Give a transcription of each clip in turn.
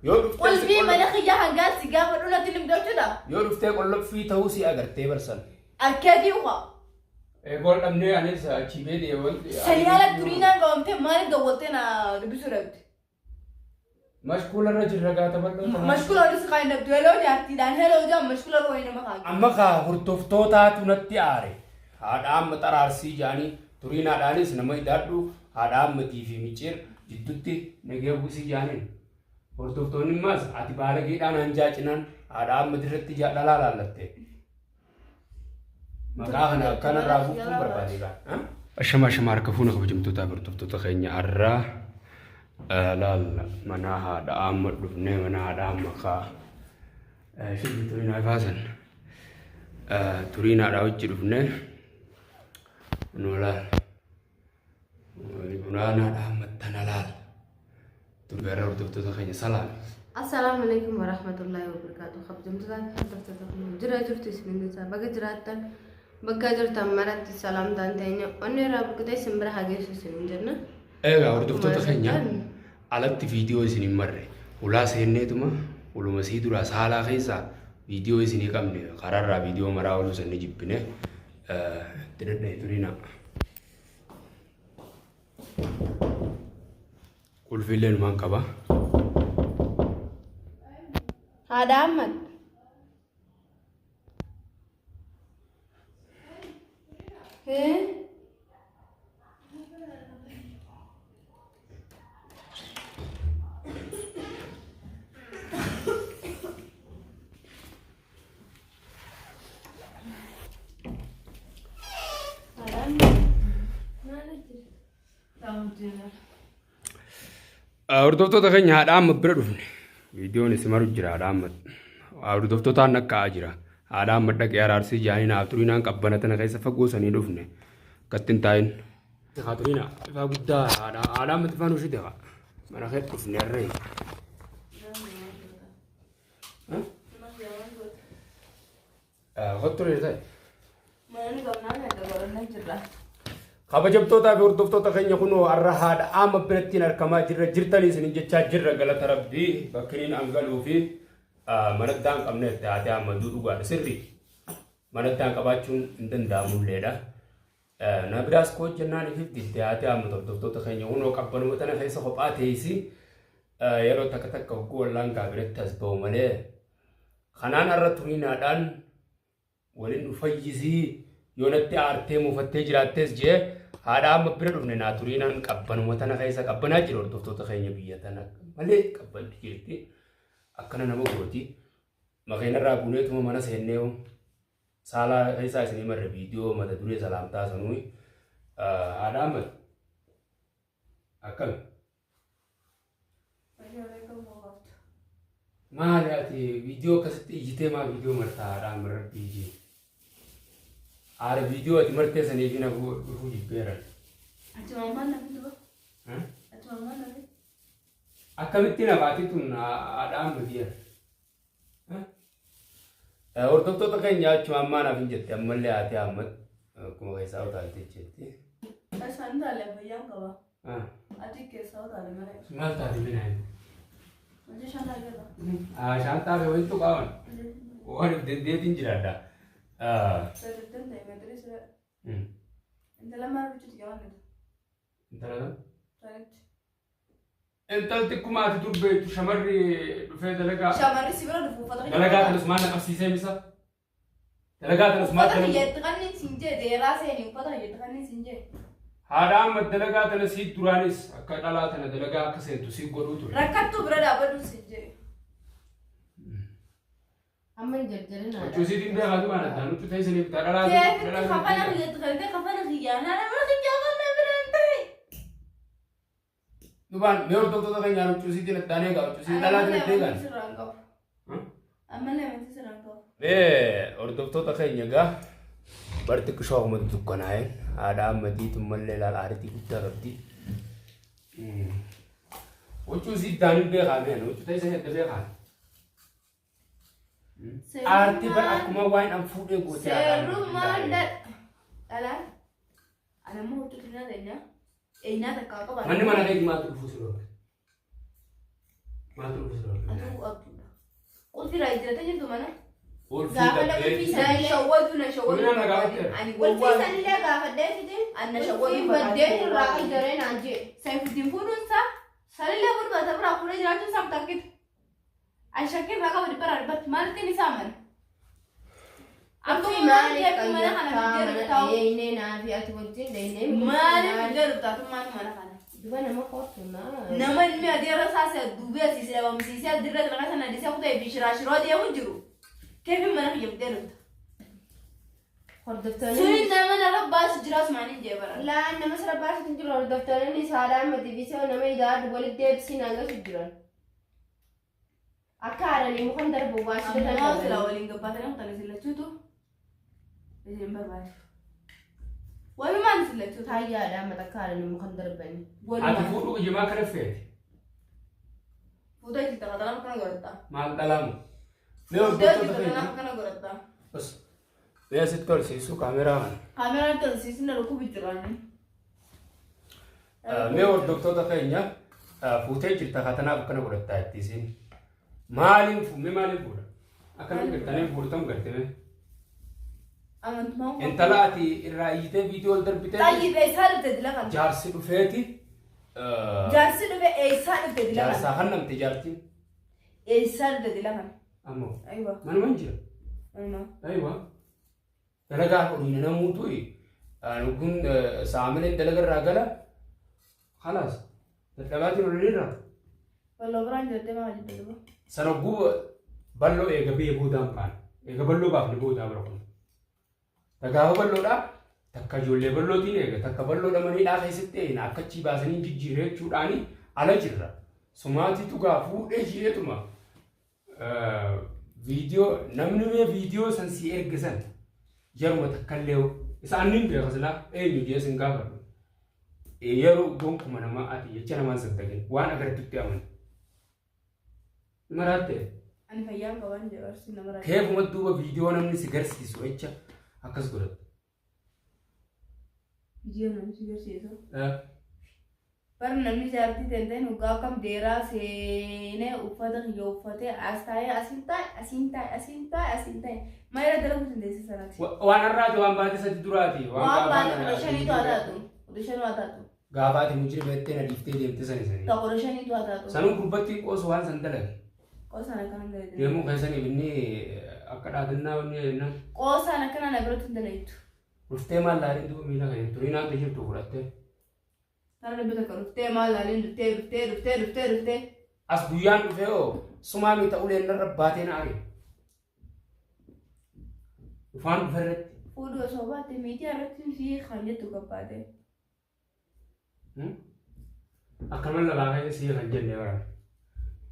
Yoo dhuftee si Qulfii qollo- mana kiyyaa hangaan si gaafadhu natti hin himtu jechuudha. Yoo dhuftee qolloffii ta'uu si agartee barsan. Arkeetii uka. Eegoo dhabnee anis achii beedee wanti. Sanii ala turiinaan qabamtee maaliif dawwaltee na dubbisuu dhabde? Mashkuula irra jirra gaata bal'oo tanaa. Mashkula olis kan dhabdu heloo jaartiidhaan heloo jaan mashkula irra wayii nama kaa'u. Amma kaa hordoftootaatu natti aare. Haadha amma xaraarsii jaanii turiinaadhaanis nama idaadhu haadha ammatii fi micciir jidduutti nagee buusii jaaniin. Hordoftoonni immaas ati baalageedhaan hanjaa cinaan haadha ammati irratti dhalaa laallatte. Maqaa kana akkanarraa buufuun barbaade gaa. Ashama ashama harka fuuna kabajamtootaa hordoftoota keenya har'aa laal mana haadha amma dhufnee mana haadha amma kaa shirri turiinaa kaasan turiinaadhaa hojii dhufnee nu laal Bunaan haadha amma tana laal Turbeerra hordoftoota keenya salaami. Assalaamu alaikum warahmatullahi wabarakatuh. Kabajamtoota fi hordoftoota keenya jira jirtu isin jecha baga jiraattan bakka jirtan maratti salaamtaan teenya onnee irraa buqqitee isin bira haa geessu isin jenna. Egaa hordoftoota keenya alatti viidiyoo isin hin marre hulaa seenneetuma huluma sii duraa saalaa keessaa viidiyoo isinii qabne karaarraa viidiyoo maraa ooluu sanni jibbine itti dadhaye turina. Qulfiillee numaan qaba. Haadha Ahmad. Hee? Hordoftoota keenya haadha amma bira dhufne. Viidiyoon isin maru jira haadha amma. Hordoftootaan naqqa'aa jira. Haadha amma dhaqee araarsii jaanii naaf turinaan qabbana tana keessa fagoo sanii dhufne. Akkatti hin taa'in. Haa turina ifaa guddaa haadha haadha amma tifaan ushite haa. Mana kee dhufne harree. Kottu ni ta'e. Mana qabnaa kan dabalannaa jirra. Kabajamtootaa fi hordoftoota keenya kunoo har'a haadha amma birattiin argamaa jirra jirtanii isinin jechaa jirra galata rabbii bakkiniin angaluu fi manattaan qabne itti haatee ammaduu dhugaadha sirrii manattaan qabaachuun hin danda'amulleedha. Na biraas koo jennaan ifiif didde haatee amma hordoftoota keenya kunoo qabbanuma tana keessa kophaa teessi yeroo takka takka hogguu wallaan gaabiratti as ba'u malee kanaan har'a turiinaadhaan walin nu fayyisii yoo natti aartee muufattee jiraattees jee haadha amma bira dhufne naa turiinaan qabbanuma tana keessa qabbanaa jira hordoftoota keenya biyya tana malee qabbanti jirti akkana nama gooti makiinarraa buuneetuma mana seennee saalaa keessaa isinii marre viidiyoo mata duree salaamtaa sanuu haadha amma akkami Maali ati viidiyoo akkasitti iyyitee maa viidiyoo martaa haadha amma rabbii ijii. Haadha viidiyoo ati martee sanii fi na dhufuu jibbeeran. Achuma maal namni duba? Achuma maal namni? Akkamitti nafaati tun haadha amma diya. Hordoftoota keenya achuma ammaa naaf hin jette ammallee haati Ahmad akkuma keessaa utaalte jetti. Isaan taale fayyaan qaba. Ati keessaa utaale malee. Maal taate minaa? Hojii shantaa jala. Shaantaa fi wayittu qaawan. Waan if dandeetiin jiraadha. Saddeettan ta'e meetirii sira. Intala maal bichuuti qaban? Intala kam? Sanitti. Intalti akkuma ati dur beektu shamarri dhufee dalagaa Shamarri si bira dhufu uffata dalagaa kanas maal na qabsiisee misa? Dalagaa kanas maal Uffata kana kiyya itti kanniin siin jee deeraa seeni uffata kiyya itti kanniin siin jee. Haadha amma dalagaa tana sii duraanis akka dhalaa tana dalagaa akka seentu sii godhuu ture. Rakkattuu bira dhaabbadhu siin jee. Amma hin jarjarin haadha. Huccuu siitiin beekaa dumaan addaan huccuu teessanii bitaa dhalaa Keefitti kafana kiyya itti kennitee kafana kiyyaa haadha mana kiyyaa kan bira hin ta'e. Dubaan mee hordoftoota keenyaan huccuu siitiin addaan eegaa huccuu siitiin dhalaa itti eegaan. Sirraan qabu. Ammallee amantii sirraan qabu. Mee hordoftoota keenya egaa barti qishoo akkuma dukkanaa'een haadha ammatii tummallee laal aaritii guddaa qabdi. Huccuu sii iddaan hin beekaa mee huccuu teessanii adda beekaa. Aartii bar akkuma waan an fuudhee gootee haadha Seerummaan dhalaan. Ani ammoo huccuu turinaa teenyaa. Eenyaa takkaa qaba. Manni mana keetii maaltu dhufuu si dhorke? Maaltu dhufu sirra? Atuu abduudha. Qulfii irraa jijjiiratee jirtu mana. Qulfii Gaafa dhabdee. lafa fiisa- Na shawwatu na shawwatu. Mina na gaafatte. Ani Qulfii gowwaa. sanillee gaafadhee fide. Anna shawwatu Qulfiin baddee irraa ijaree naan jee. Saifuddin fuudhuun isaa sanillee fuudhu bata biraa fuudhee jiraachuun isaa mutakkita. Ani shakkii irraa qaba dhibba irraa dhibbatti maalittiin isaa mana. Qulfii Akkuma maaliif maaliif mana kana qayyartaa fiddee mana dhuftaa? dheeynee naafi ati wajjin dheeynee Maaliif fiddee dhuftaa tummaan mana kana? Duba nama qortu naa. Nama ilmi adeera isaa se duubee asii si dhabamsiisee adirra kana sana disee kutee fi shiraashiroo deemu jiru. Keefin mana kiyya fiddee dhufta. Hordoftoonni. Suni nama narra baasu jiraas maaliin jee bara. Laan nama sirra baasutu jiru hordoftoonni saadhaa matiifisee nama idaadu walitti deebisiin hangasu jiran. Akka haadhanii mukan darbu waan si Ammoo sila danda'an. waliin gabbaatanii kutan isin lachuutu isin barbaachisu. Walumaan isin lachuutu. Taayyaadha mata akka haadhanii mukan darbani. Ati Walumaan. fuudhuu ijjimaa kana feete. Fuutee jirta katanaan kana godhatta. Maal dhalaamu? Mee Fuutee hordoftoota jirta keenya. katanaan kana godhatta. Bas. Mee asitti tolsiisu kaameraa kana. Kaameraan tolsiisni dhukkubi jiraani. Mee hordoftoota keenya fuutee jirta katanaaf akkana godhattaa itti isiin. Maaliin fuudhe maaliin fuudha? Akkana gartanii fuudhatamu garte mee? Amantumaan Intala ati irraa iyyitee viidiyoo ol darbitee Xayyib eessaa dhufte dila kana? jaarsi dhufeeti. Jaarsi dhufe eessaa dhufte dila kana? Jaarsaa kan namti jaartiin. Eessaa dhufte dila kana? Ammoo Aywa. manuma hin jira. Manuma. Aywa. Dalagaa horiin namuutu kun saamileen dalaga irraa gala. Khalaas. Dadhabaatiin olirra. Walloo biraan jirtee maal jette duba? Sana guba balloo eega biyya boodaan ba'an. Eega balloo baafne boodaa bara kun. Gaafa balloodhaa takka ijoollee ballootiin eega takka balloodha maniidhaa keessatti eegna akkachii baasanii jijjiirre jechuudhaani ala jirra. Sumaatiitu gaa fuudhee jireetuma viidiyoo namni mee viidiyoo san si erge san yeruma takkallee isa annin beeka silaa eenyu jee sin gaafadhu. Yeroo gonkuma namaa ati jecha namaan saddaqin waan agartutti amani. Maraatte. Ani fayyaan qabaan jedhu arsiin nama rakkisa. Keefuma duuba viidiyoo namni si garsiisu jecha akkas godhatu. Viidiyoo namni si garsiisu. Bara namni jaartii ta'e hoggaa akkam deeraa seenee uffata kiyya uffatee as taa'ee asiin taa'e asiin taa'e asiin taa'e asiin taa'e maayira dalaguu dandeesse sanatti. Waan har'aati waan baate sadi duraati. Waan baate 15tu haa taatu. 15 haa taatu. Gaafa ati mujirma jettee na dhiiftee deemte sani sani. Ta 15tu haa taatu. Sanuu gurbatti qoosu waan san dalage. Qoosaan akkana dalagde. Deemuu keessaniif inni akka dhaadannaa inni jennaan. Qoosaan akkana na biratti hin dalagdu. Dhuftee maal laaliin duuba miila kan turiin haanta jirtu fudhattee. Tara 100 dhuftee maal laaliin dhuftee dhuftee dhuftee dhuftee dhuftee. As guyyaan dhufee hoo sumaa mita uleen narra baatee na ari'e. Dhufaan dhufe irratti. Fuudhuu osoo baatte miidiyaa irratti si kan jettu gabbaate. Akkanuma lafaa keessa sii kan jenne bara.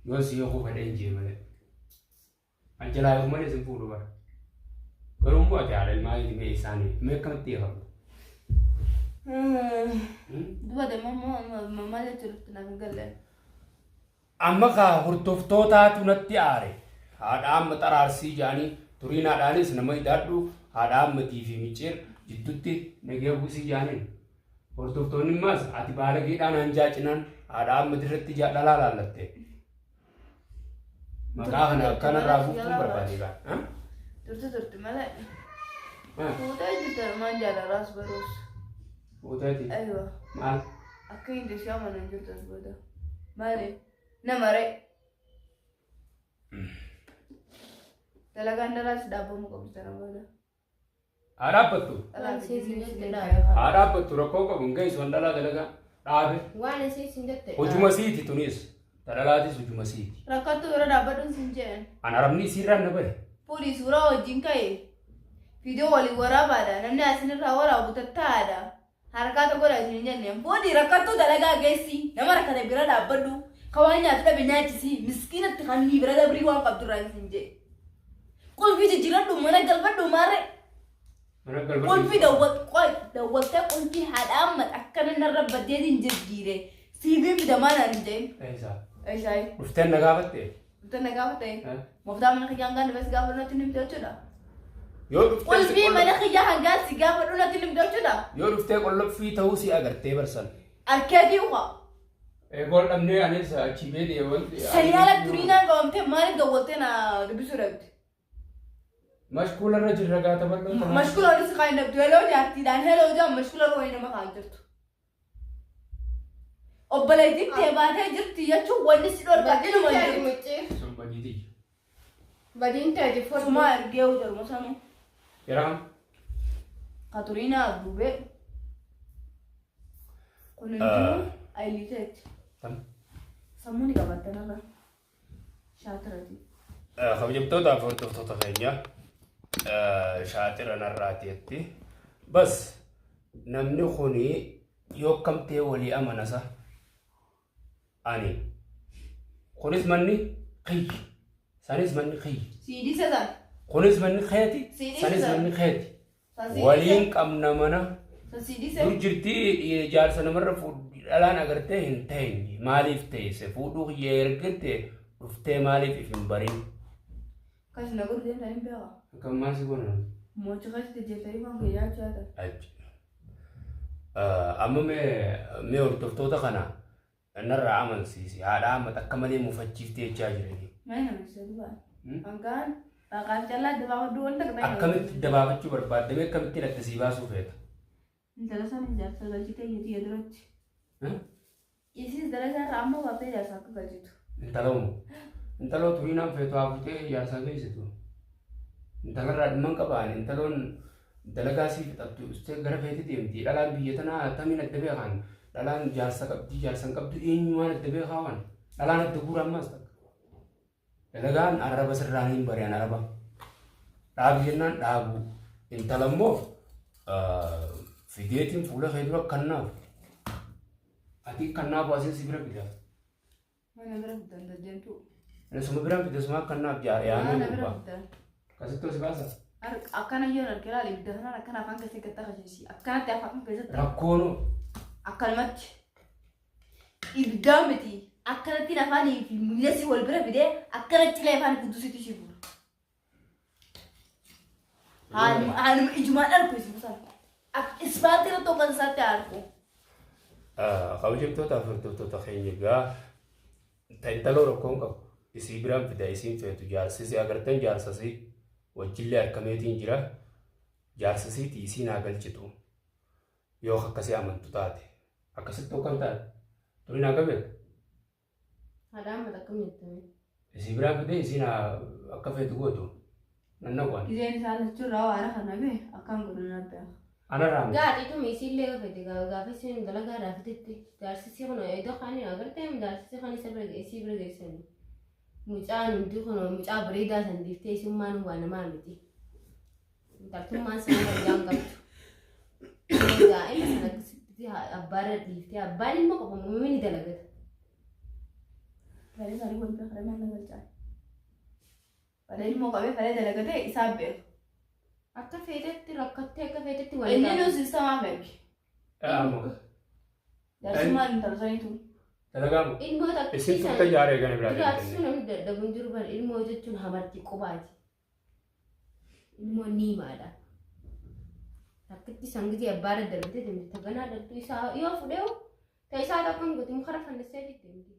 Yoo sii hiikuu fedhe hin jee malee. An jalaa hiiku malee sin fuudhu bara. Garuu immoo ati haadha ilmaaniiti mee isaanii mee akkamitti hiikamta? Duba deemaa maal jechuu dhufte naaf hin galle. Amma kaa hordoftootaatu natti aare. Haadha amma xaraarsii jaanii turiin haadhaanis nama hidhaadhu haadha ammatii fi micciir jidduutti nagee buusii jaaniin. Hordoftoonni immaas ati baalageedhaan hanjaa cinaan haadha ammati irratti dhalaa laallatte. Maqaa kana akkanarraa buufuun barbaade gaa. Turte turte malee. Fuutee jirte armaan jaalalaas baruus. Fuuteeti. Aywa. Maal? Akka hin deeshaa mana hin jirtu as booda. Maali? Nama ree. Dalagaan dalaas dhaabamuu qabdu sana booda. Haa dhaabbattu. Waan isiin jette Haa dhaabbattu rakkoo qabu hin geessu dhalaa dalagaa dhaabe. Waan isiin jette. Hojuma siiti tunis. Dhalaatis hojuma siiti. Rakkattuu bira dhaabbadhuun sin jedhan. An arabni isiirraan na bahe. Fuudhii suuraa wajjin ka'e. Viidiyoo waliin waraabaadha. Namni asinirraa waraabu tattaa'aadha. Harkaa tokko dha isin hin jenne. Fuudhii rakkattuu dalagaa geessi. Nama rakkate bira dhaabbadhu. Ka waan nyaatu dhabe nyaachisi. Miskiinatti kannii bira dabrii waan qabdurraa isin jedhe. Qulfii jijjiiradhu mana galfadhu maarree. Mana galfadhu. Qulfii dawwaltee qulfii haadha amma akkana narra baddeetiin jijjiire. Siifiin fida maal naan hin jedhin. Eessa? Eeshaayi. Dhufteen na gaafatte? Dhufteen na gaafatte? Mooftaa mana kiyyaa hangaan dhufee si gaafadhu natti hin himte jechuudha. Yoo dhuftee si Qulfii mana kiyyaa hangaan si gaafadhu natti hin himte jechuudha. Yoo dhuftee qolloffii ta'uu si agartee barsan. Arkeetii uka. Eegool dhabnee anis achi beedee wanti. Sanii ala turiinaan qabamtee maaliif dawwaltee na dubbisuu dhabde? Mashkuula irra jirra gaata bal'oo tanaa. Mashkuula olis kan dhabdu heloo jaartiidhaan heloo jaan mashkuula irra wayii nama kaan jirtu. Obboleettiin tee baatee jirti jechuun wanni si dhorkaa inuma hin jirtu. Micciir. Sun badii tiyya. Badiin ta'e fodhu. Sumaa ergee jaruma sanuu. Yeroo Ka turiinaa duubee. Kun hundinuu ayiliiteetti. kam? Sammuu ni qabattanarra. Shaatirati. Kabajamtootaa fi hordoftoota keenya shaaxira narraateetti. Bas namni kuni yoo akkam ta'e walii amanasa. Ani kunis manni kiyya. Sanis manni kiyya. Siidii sesan. Kunis manni keeti. Siidii Sanis sesan. manni keeti. San siidii Waliin qabna mana. San siidii Dur se. jirtii jaarsa namarra dhalaan agartee hin teenye. Maaliif teesse? Fuudhuu kiyya ergite dhuftee maaliif if hin barin? Kas na godhu deemtan hin beekaa. Akkam maal si godhan? Moochi keessatti jettanii waan kiyyaa jiraatan. Achi. Amma mee hordoftoota kana narraa amansiisi. Haadha amma takka malee mufachiiftee jechaa jirani. Maal namni isa dubaan? Hangaan maqaan callaa dabaafadhu wanta qabee. Akkamitti dabaafachuu barbaadde? Mee akkamittiin adda sii baasuu feeta? Intala sana ijaarsa galchitee iyyuu duratti. Isiis dalagaa irraa amma baaftee ijaarsa akka galchitu. Intala umu. Intaloo turiinaan feetu haa fuutee ijaarsaa geessitu. Intalarraa dhimma hin qabaan. Intaloon dalagaa sii fixattu ustee gara feeti deemti. Dhalaan biyya tanaa attamiin adda beekan? Dhalaan jaarsa qabdi jaarsa hin qabdu eenyumaan adda beekaa waan? Dhalaan adda guura ammaas takka. Dalagaan arraba sirraan hin bari'an araba. Dhaabi jennaan dhaabu. Intala immoo fideetiin fuula kee dura kannaaf. Ati kannaaf asiin si bira fida. Mana bira fidan dajjantu. Suma biraan fide suma kannaaf yaamee Mana bira gubbaa. fidan. Akkasitti os baasa. Akkana yoo arge laala ibidda kanaan akkana afaan keessatti gad takhashiisi. Akkanatti afaan keessatti Rakkoonoo. akkanumatti ibiddaa miti. Akkanatti afaanii fi miilasi wal bira fidee akkana cilee afaan guddusitti ishee buura. Haaluma ijumaan argu isin sana. Ispaaltii irratti hoggan isaatti argu. Kabajamtoota fi hordoftoota keenya egaa intaloo rakkoon qabu isii biraan fida isiin feetu jaarsisii agartan jaarsasii wajjillee harkameetiin jira jaarsisiiti isiin haa galchitu yoo akkasii amantu taate akkasitti hoggam taate turiin haa qabeetu Haadha amma akkam jettame? isii biraan fidee isiin haa akka feetu gootu nan naqwan Gizeen isaa lachuurraa waan kana bee akkaan godhu na beeka. anarraa miti. Gaadhi tumi isiillee yoo fedhe gaafa isiin dalagaa raafitetti jaarsisii kun iddoo kaanii agartee jaarsisii kan isa bira isii bira geessani. Mucaan hundi kun mucaa bareedaa san dhiiftee isummaan waa namaa miti. Intaltummaan sana fayyaa hin qabdu. Daa'ima sana akkasitti abbaarra dhiiftee abbaan immoo qofa uumamni ni dalagata. Falee isaanii wal bira kadhannaa na galchaa. Falee ilmoo qabee falee dalagatee isaa beeku. Akka feetetti rakkattee akka feetetti Inni nu siistamaa beeki. Ammoo Jaarsummaan intala saniitu. dalagaa moo Ilmoo takka isin turte jaaree gana biraa Jiraachisuu deemtanii. namni dadhabu hin jiru bara ilmoo jechuun hamartii qubaati. Ilmoon ni himaadha. Takkitti sangitii abbaarra darbitee deemte taganaa dhaltuu isaa yoo fudheewu ta isaa tokko hin gootu mukarra fannistee deemti.